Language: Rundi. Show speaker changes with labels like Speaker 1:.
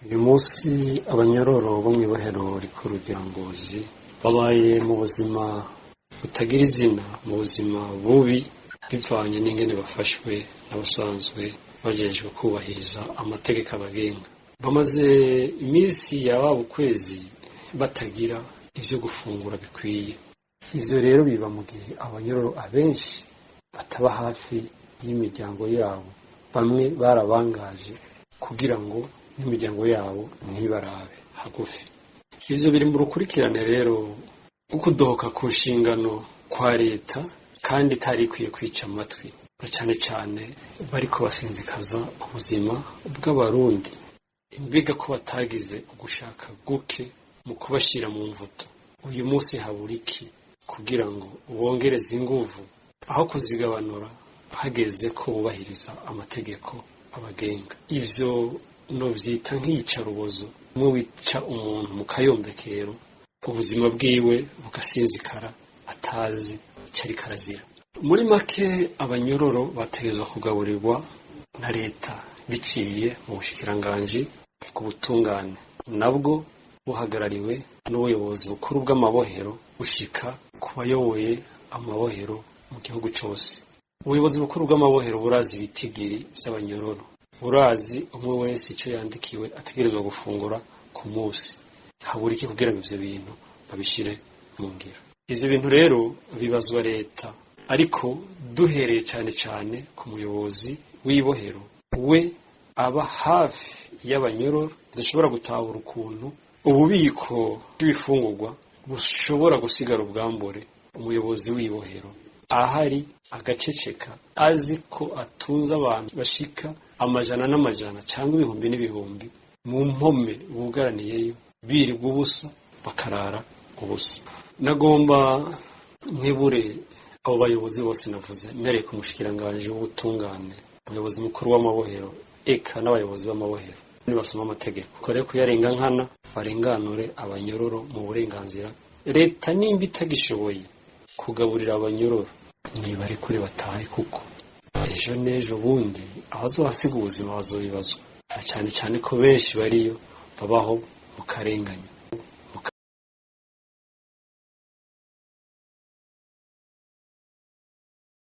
Speaker 1: Uyu munsi abanyororo bo mw'ibohero rikuru rya Ngozi babaye mu buzima butagira izina, mu buzima bubi, bivanye n'ingene bafashwe n'abasanzwe bajejwe kubahiriza amategeko abagenga. Bamaze iminsi yababa ukwezi batagira ivyo gufungura bikwiye. Ivyo rero biba mu gihe abanyororo abenshi bataba hafi y'imiryango yabo, bamwe barabangaje kugira ngo n'imiryango yabo ntibarabe hagufi. Ivyo biri mu rukurikirane rero rwo kudohoka ku nshingano kwa leta kandi itari ikwiye kwica amatwi, na cane cane bariko basinzikaza ubuzima bw'abarundi. Mbega ko batagize ugushaka guke mu kubashira mu mvuto, uyu munsi habura iki kugira ngo bongereze inguvu aho kuzigabanura hageze ko bubahiriza amategeko abagenga? Ivyo novyita nk'iyicarubozo, umwe wica umuntu mu kayombekero, ubuzima bwiwe bugasinzikara atazi ico ariko arazira. Muri make, abanyororo bategerezwa kugaburirwa na leta biciye mu bushikiranganji bw'ubutungane, nabwo buhagarariwe n'ubuyobozi bukuru bw'amabohero gushika ku bayoboye amabohero mu gihugu cose. Ubuyobozi bukuru bw'amabohero burazi ibitigiri vy'abanyororo, burazi umwe wese ico yandikiwe ategerezwa gufungura ku munsi. Habura iki kugira ngo ivyo bintu babishire mu ngiro? Ivyo bintu rero bibazwa leta, ariko duhereye cane cane ku muyobozi w'ibohero, we aba hafi y'abanyororo. Dushobora gutahura ukuntu ububiko bw'ibifungurwa bushobora gusigara ubwambure, umuyobozi w'ibohero ahari agaceceka, azi ko atunze abantu bashika amajana n'amajana cyangwa ibihumbi n'ibihumbi mu mpome bugaraniyeyo, birirwa ubusa, bakarara ubusa. Nagomba nkebure abo bayobozi bose navuze, mpereye ku mushikiranganji w'ubutungane, umuyobozi mukuru w'amabohero, eka n'abayobozi b'amabohero, nibasoma amategeko kore kuyarenga nkana, barenganure abanyororo mu burenganzira. Leta nimba itagishoboye kugaburira abanyororo, nibarekure batahe, kuko ejo n'ejo bundi abazohasiga ubuzima bazobibazwa, na cane cane ko benshi bariyo babaho mu karengane.